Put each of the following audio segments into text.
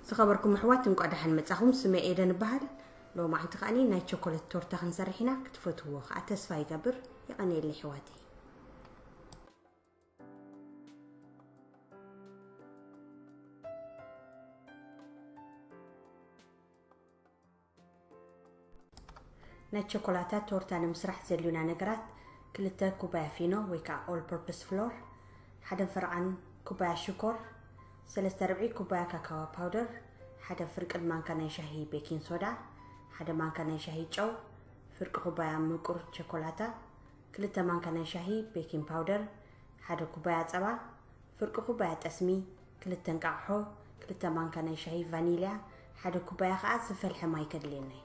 ዝኸበርኩም ኣሕዋት፣ እንቋዕ ደሓን መጻኹም። ስመይ ኤደን እበሃል። ሎማዓንቲ ከኣኒ ናይ ቸኮሌት ቶርታ ክንሰርሕ ኢና። ክትፈትውዎ ከኣ ተስፋ ይገብር። የቐንየለይ ኣሕዋተይ። ናይ ቸኮላታ ቶርታ ንምስራሕ ዘድልዩና ነገራት፣ ክልተ ኩባያ ፊኖ ወይ ከዓ ኦል ፐርፐስ ፍሎር፣ ሓደ ፈርቓን ኩባያ ሽኮር፣ ሰለስተ ርብዒ ኩባያ ካካዋ ፓውደር፣ ሓደ ፍርቅን ማንካ ናይ ሻሂ ቤኪን ሶዳ፣ ሓደ ማንካ ናይ ሻሂ ጨው፣ ፍርቂ ኩባያ ምቁር ቸኮላታ፣ ክልተ ማንካ ናይ ሻሂ ቤኪን ፓውደር፣ ሓደ ኩባያ ጸባ፣ ፍርቂ ኩባያ ጠስሚ፣ ክልተ እንቃቕሖ፣ ክልተ ማንካ ናይ ሻሂ ቫኒልያ፣ ሓደ ኩባያ ኸኣ ዝፈልሐ ማይ ከድልየና እዩ።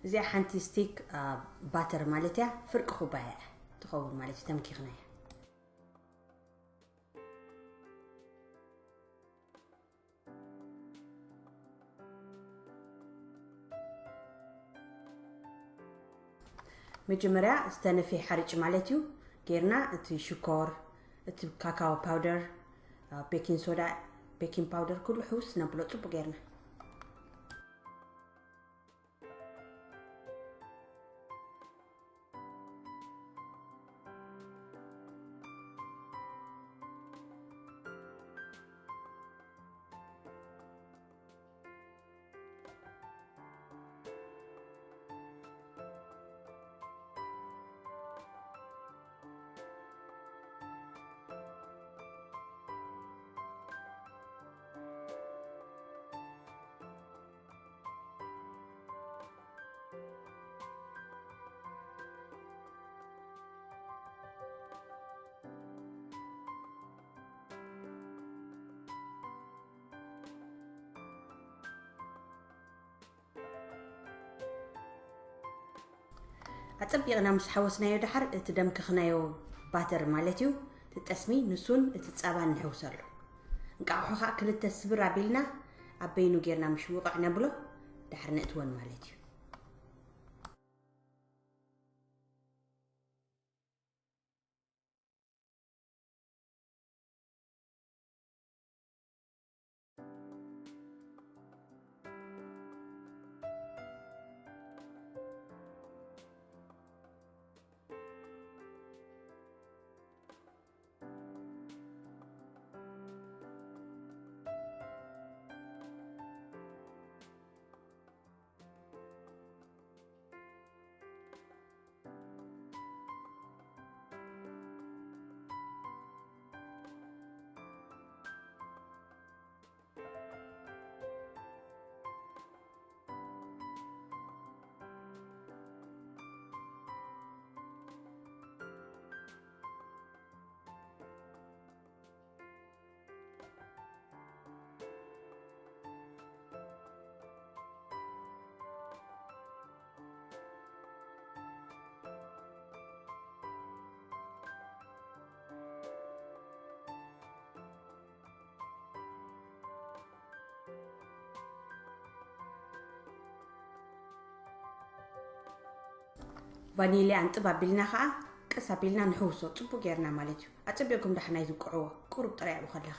እዚኣ ሓንቲ ስቲክ፣ አ፣ ባተር ማለት እያ፣ ፍርቂ ኩባያ እያ ትኸውን ማለት እዩ፣ ተምኪኽናያ። መጀመርያ ዝተነፍየ ሓርጭ ማለት እዩ ጌርና፣ እቲ ሽኮር፣ እቲ ካካዎ ፓውደር፣ አ፣ ቤኪንግ ሶዳ፣ ቤኪንግ ፓውደር፣ ኩሉ ሕውስ ነብሎ ጽቡቅ ጌርና። ኣጸቢቕና ምስ ሓወስናዮ ደሓር፣ እቲ ደምከኽናዮ ባተር ማለት እዩ፣ እቲ ጠስሚ ንሱን እቲ ጸባን ንሕውሰሉ። እንቃቑሖ ኸኣ ክልተ ስብር ኣቢልና ኣብ በይኑ ጌርና ምሽ ውቕዕ ነብሎ፣ ደሓር ነእትወን ማለት እዩ። ቫኒልያ እንጥብ ኣቢልና ኸዓ ቀስ ኣቢልና ንሕውሶ፣ ጽቡቅ ጌርና ማለት እዩ። ኣጸቢቕኩም ዳሕና ይዝቅዕዎ፣ ቁሩብ ጥራይ ኣብኡ ከለኻ።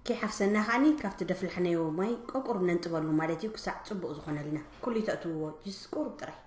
ከይሓፍሰና ከዓኒ ካብቲ ደፍልሐናዮ ማይ ቆቁር ነንጥበሉ ማለት እዩ፣ ክሳዕ ጽቡቕ ዝኾነልና። ኩሉ ተእትውዎ ጅስ ቁሩብ ጥራይ።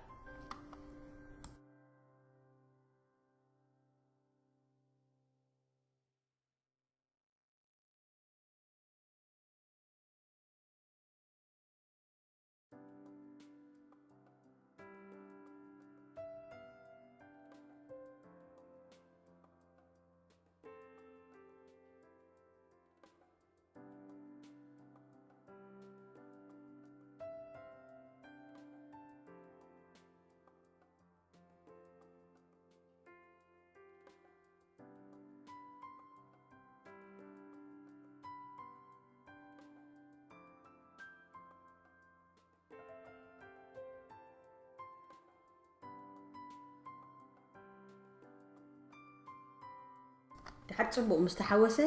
ድሓር ጽቡቕ ምስ ተሓወሰ፣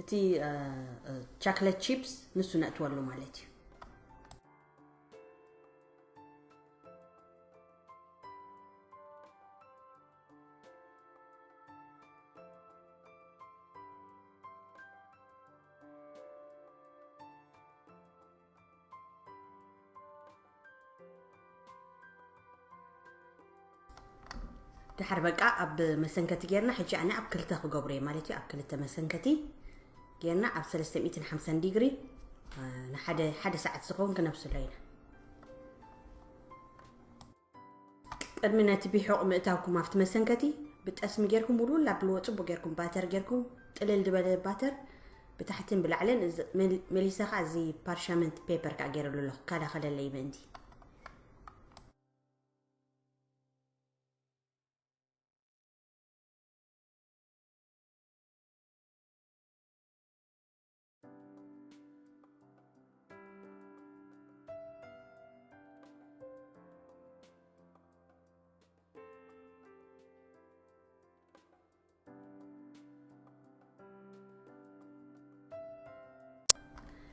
እቲ ቻክለት ቺፕስ ንሱ ነእትወሉ ማለት እዩ። ድሓር በቃ ኣብ መሰንከቲ ጌርና፣ ሕጂ ኣነ ኣብ ክልተ ክገብሮ እየ ማለት እዩ። ኣብ ክልተ መሰንከቲ ጌርና ኣብ ሰለስተ ሚእትን ሓምሳን ዲግሪ ንሓደ ሓደ ሰዓት ዝኸውን ክነብስሎ ኢና። ቅድሚ ነቲ ቢሑቕ ምእታውኩም ኣብቲ መሰንከቲ፣ ብጠስሚ ጌርኩም ውልውል ኣብልዎ፣ ጽቡቕ ጌርኩም ባተር ጌርኩም፣ ጥልል ዝበለ ባተር ብታሕትን ብላዕልን፣ መሊሰ ከኣ እዚ ፓርሻመንት ፔፐር ከኣ ጌረሉ ኣለኹ፣ ካላኸለለይ ምእንቲ።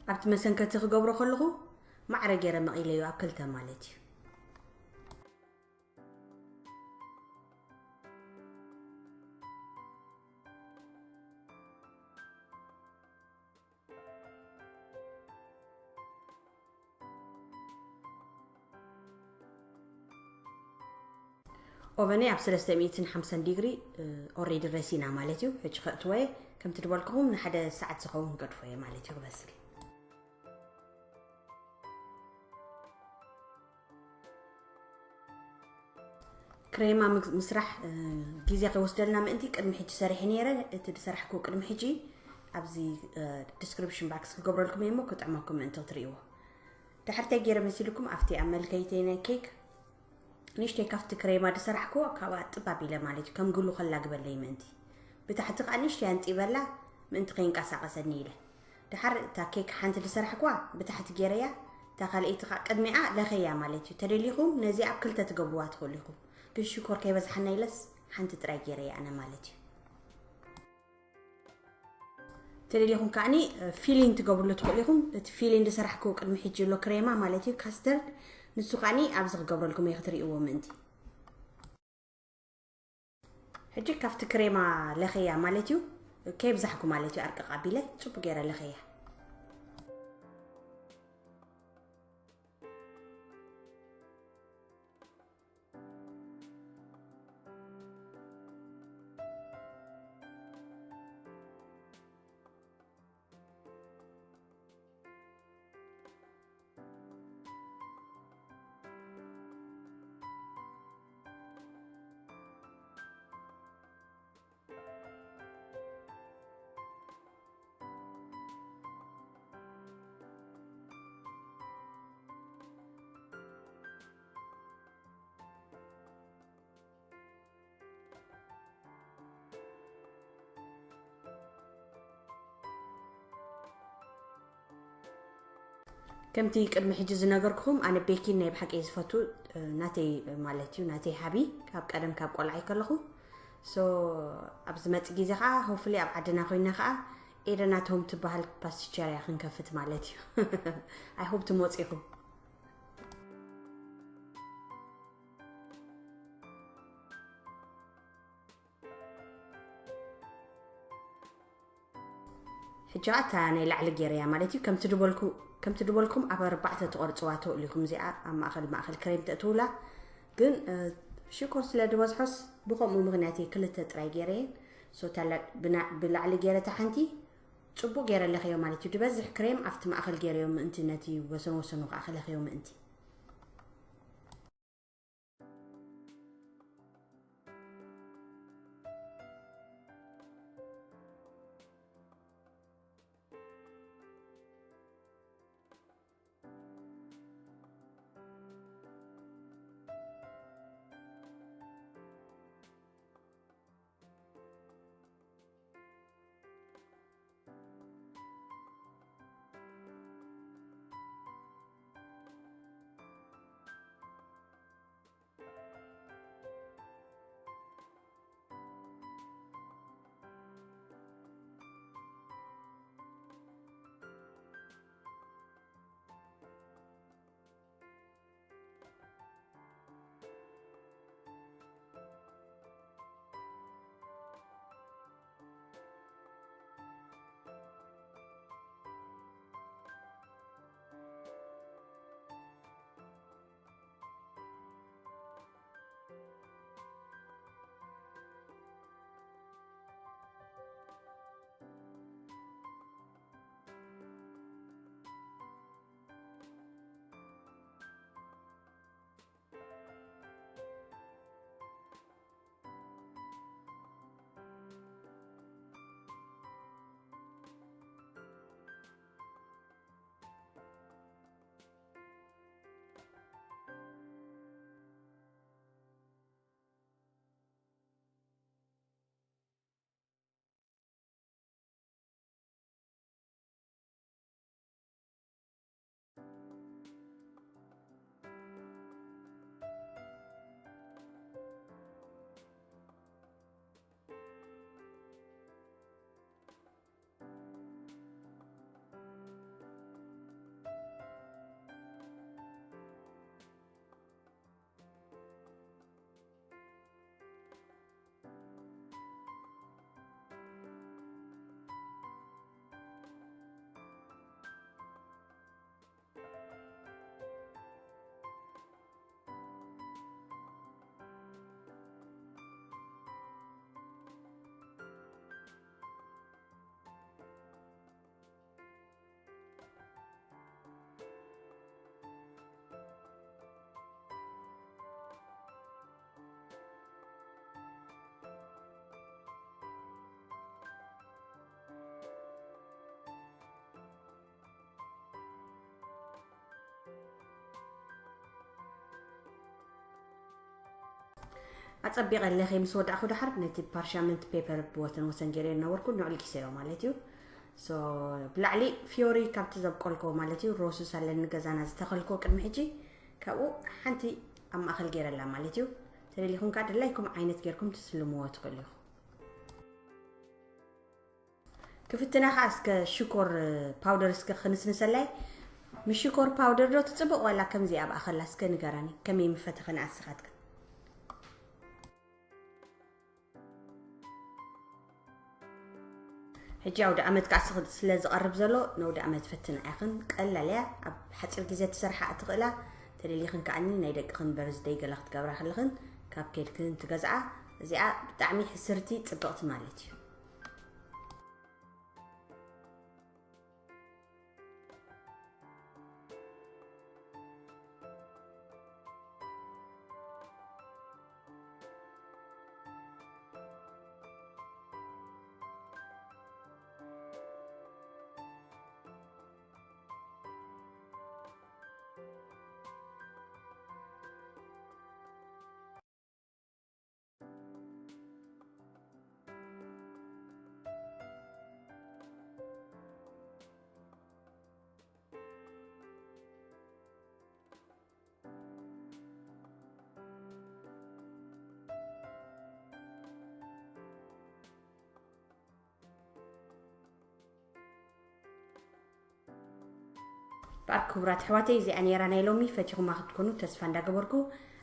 ኣብቲ መሰንከቲ ክገብሮ ከለኹ ማዕረ ገይረ መቒለዮ ኣብ ክልተ ማለት እዩ። ኦቨነይ ኣብ ሰለስተ ሚእትን ሓምሳን ዲግሪ ኦሬዲ ረሲና ማለት እዩ። ሕጂ ከእትወየ ከምቲ ድበልኩኹም ንሓደ ሰዓት ዝኸውን ገድፎየ ማለት እዩ ክበስል። ክሬማ ምስራሕ ግዜ ከይወስደልና ምእንቲ ቅድሚ ሕጂ ሰሪሐ ነይረ። እቲ ዝሰራሕኩ ቅድሚ ሕጂ ኣብዚ ዲስክሪፕሽን ባክስ ክገብረልኩም እየ እሞ ክጥዕመኩም ምእንቲ ክትርእይዎ። ድሕርተይ ገይረ መሲልኩም ኣብቲ ኣብ መልከይተይ ናይ ኬክ ንእሽተይ ካብቲ ክሬማ ዝሰራሕኩዎ ካብኣ ጥባብ ኢለ ማለት እዩ። ከም ግሉ ከላግበለይ ምእንቲ ብታሕቲ ከዓ ንእሽተይ ኣንጢበላ ምእንቲ ከይንቀሳቀሰኒ ኢለ። ድሓር እታ ኬክ ሓንቲ ዝሰራሕኩዋ ብታሕቲ ገይረያ፣ እታ ካልኣይቲ ከዓ ቅድሚኣ ለኸያ ማለት እዩ። ተደሊኹም ነዚ ኣብ ክልተ ትገብርዋ ትኽእሉ ኢኹም። ግን ሽኮር ከይበዝሓና ኢለስ ሓንቲ ጥራይ ገይረያ ኣነ ማለት እዩ። ተደሊኹም ከዓኒ ፊሊን ትገብርሉ ትኽእሉ ኢኹም። እቲ ፊሊን ዝሰራሕኩ ቅድሚ ሕጂ ኣሎ ክሬማ ማለት እዩ፣ ካስተርድ፣ ንሱ ከዓኒ ኣብዚ ክገብረልኩም እየ ክትርእይዎ ምእንቲ። ሕጂ ካብቲ ክሬማ ለኸያ ማለት እዩ፣ ከይብዛሕኩ ማለት እዩ፣ ኣርቅቕ ኣቢለ ጽቡቅ ገይረ ለኸያ። ከምቲ ቅድሚ ሕጂ ዝነገርኩኹም ኣነ ቤኪን ናይ ብሓቂ እየ ዝፈቱ፣ ናተይ ማለት እዩ፣ ናተይ ሃቢ ካብ ቀደም ካብ ቆልዓይ ከለኹ። ሶ ኣብ ዝመጽእ ግዜ ከዓ ሆፍሊ ኣብ ዓድና ኮይና ከዓ ኤደን ኣት ሆም ትበሃል ፓስቲቸርያ ክንከፍት ማለት እዩ። ኣይ ሆፕ ትመጽኢኹም። ሕጂ ኸዓ እታ ናይ ላዕሊ ገይረያ ማለት እዩ። ከምቲ ድበልኩ-፣ ከምቲ ድበልኩም ኣብ ኣርባዕተ ትቆርጽዋ ትኽእሉ ኢኹም። እዚኣ ኣብ ማእኸል ማእኸል ክሬም ተእትውላ። ግን፣ እ፣ ሽኮር ስለ ድበዝሖስ ብኸምኡ ምኽንያት እየ ክልተ ጥራይ ገይረየን። ሶ እታ ላ-፣ ብና-፣ ብላዕሊ ገይረ እታ ሓንቲ ጽቡቕ ገይረ ለኽዮ ማለት እዩ። ድበዝሕ ክሬም ኣብቲ ማእኸል ገይረዮ ምእንቲ ነቲ ወሰን ወሰኑ ኸዓ ክለኽዮ ምእንቲ። ኣጸቢቐ ለኺ ምስ ወዳእኹ ደሓር ነቲ ፓርሻመንት ፔፐር ብወሰን ወሰን ገይረ ነበርኩ፣ ንዕልጊሰዮ ማለት እዩ። ሶ ብላዕሊ ፊዮሪ ካብቲ ዘብቆልኮ ማለት እዩ፣ ሮስስ ኣለኒ ገዛና ዝተኸልኮ ቅድሚ ሕጂ፣ ካብኡ ሓንቲ ኣብ ማእኸል ገይረላ ማለት እዩ። ተደሊኹም ከዓ ድላይኩም ዓይነት ጌርኩም ትስልምዎ ትኽእሉ ኢኹም። ክፍትና ኸዓ እስከ ሽኮር ፓውደር እስከ ክንስንሰላይ። ምስ ሽኮር ፓውደር ዶ ትጽብቕ ዋላ ከምዚ ኣብ ኣኸላ እስከ ንገራኒ፣ ከመይ ምፈተኸ ንኣስኻትክን? ሕጂ ኣውደ ዓመት ከዓ ስኽ-፣ ስለ ዝቐርብ ዘሎ፣ ነውደ ዓመት ፈትና ኢኽን። ቀላል እያ፣ ኣብ ሓፂር ግዜ ትሰርሓ እትኽእላ። ተደሊኽን ከዓኒ ናይ ደቅኽን በርዝደይ ገለ ክትገብራ ከለኽን፣ ካብ ኬድክን ትገዝኣ። እዚኣ ብጣዕሚ ሕስርቲ ጽብቕቲ ማለት እዩ። እምበኣር ክቡራት ኣሕዋተይ፣ እዚኣ ነይራ ናይ ሎሚ። ፈቲኹማ ክትኮኑ ተስፋ እንዳገበርኩ፣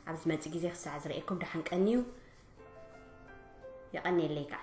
ኣብ ዝመጽእ ግዜ ክሳዕ ዝርእየኩም ደሓን ቀንዩ። የቐንየለይ ከዓ።